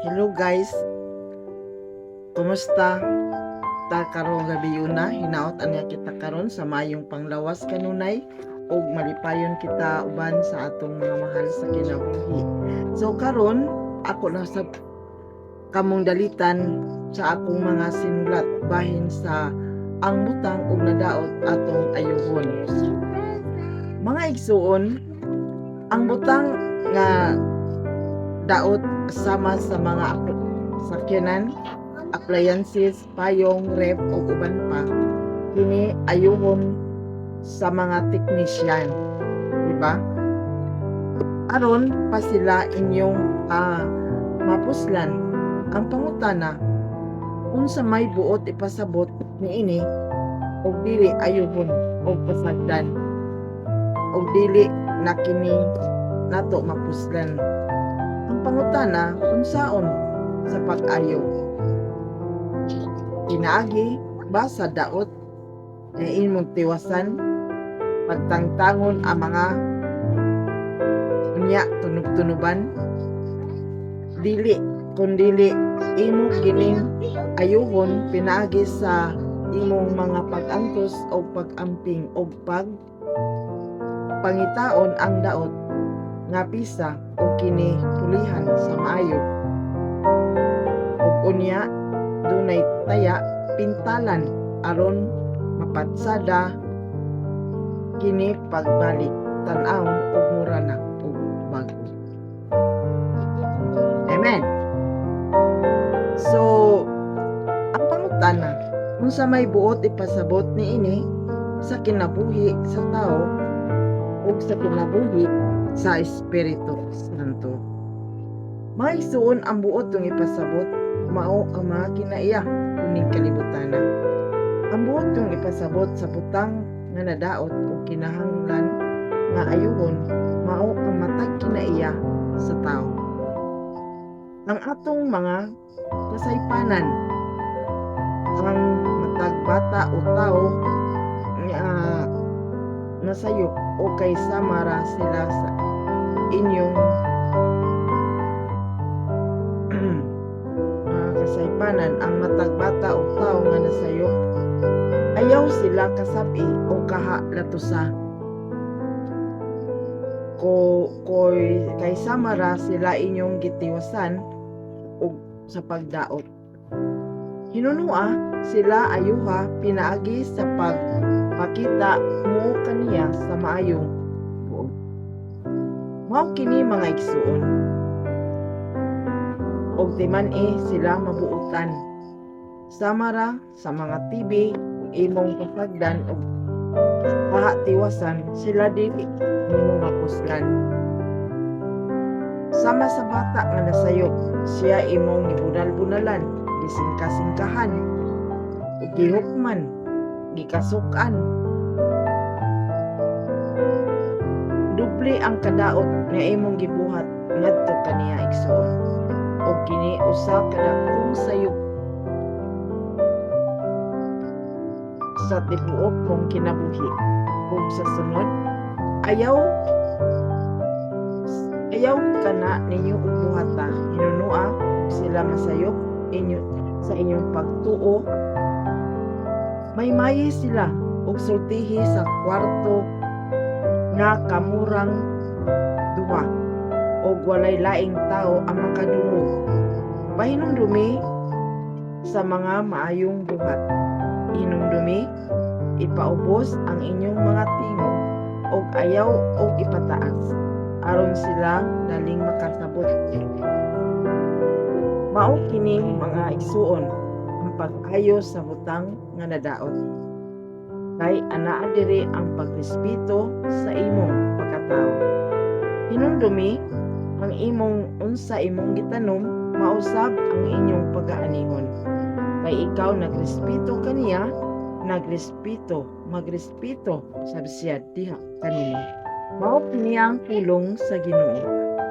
Hello guys. Kumusta ta karong gabiuna? Hinaot anya kita karon sa maayong panglawas kanunay ug malipayon kita uban sa atong mga mahal sa kinabuhi. So karon ako na sa kamong dalitan sa akong mga sinulat bahin sa ang butang ug nadaot atong ayuhon. Mga igsuon, ang butang nga daot sama sa mga sakyanan, appliances, payong, ref ug uban pa, kini ayuhon sa mga technician, di ba? Aron pa sila inyong mapuslan. Ang pangutana, unsa may buot ipasabot niini og dili ayuhon og pasagdan og dili na kini nato mapuslan? Ang pangutana, unsaon sa pag-ayo? Pinaagi ba sa daot nga imong tiwasan, pagtangtangon ang mga unya tunog-tunuban? Dili, kun dili imo kining ayuhon pinaagi sa imong mga pag-antos o pag-amping o pag pangitaon ang daot nga pisa o kini pulihan sa maayo ug unya dunay taya, pintalan aron mapatsada kini pagbalik tan-awon ug mura na og bag-o. Amen. So ang pangutana, unsa may buot ipasabot niini sa kinabuhi sa tao ug sa kinabuhi sa Espiritu Santo? Mga igsuon, ang buot yung ipasabot mao ang mga kinaiya kuning kalibutana. Ang buot yung ipasabot sa butang nga nadaot o kinahanglan nga ayuhon mao ang matag kinaiya sa tao. Ang atong mga kasaypanan, ang matag bata o tao nga nasayop o kay samara sila sa inyong mga kasaypanan, ang matag bata o tao nga nasayop, ayaw sila kasabi o kaha latusa ko koy kay samara sila inyong gitiwasan og sa pagdaot. Hinunua sila ayuha pinaagi sa pagpakita mo kaniya sa maayong buot. Mao kini, mga igsuon, og timan-i sila mabuotan. Samara sa mga TV ug imong pasagdan og kahatiwasan sila, dili nimo mapuslan. Sama sa bata nga nasayop, siya imong gibunal-bunalan, gisingka-singkahan ug gihukman, gikasuk-an. Doble ang kadaot nga imong gibuhat ngadto kaniya, igsoon. Ug kini usa ka dakong sayop sa tibuok mong kinabuhi. Ug sa sunod, ayaw ayaw kana ninyo og buhata. Hinunua ug sila masayop inyo sa inyong pagtuo. Maymayi sila og sultihi sa kwarto nga kamurang duha og walay laing tao ang makadungog. Pahinumdumi sa mga maayong buhat. Hinumdumi, ipaubos ang inyong mga tingog og ayaw og ipataas aron sila daling makasabot. Mao kining, mga igsuon, ang pag-ayo sa butang nga nadaot. Kay anaa diri ang pagrespeto sa imong pagkatao. Hinumdumi, ang imong unsa imong gitanom, mausab ang inyong pagaanihon. Kay ikaw nagrespeto kaniya, nagrespeto, magrespeto sab siya diha kanimo. Mao kini ang pulong sa Ginoo.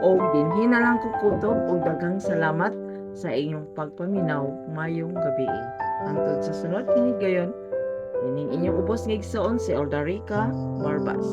Og dinhi na lang ko kutob og daghang salamat sa inyong pagpaminaw mayong gabi. Hangtod sa sunod kini gayon, ining inyong ubos nga igsoon si Oldarica Barbas.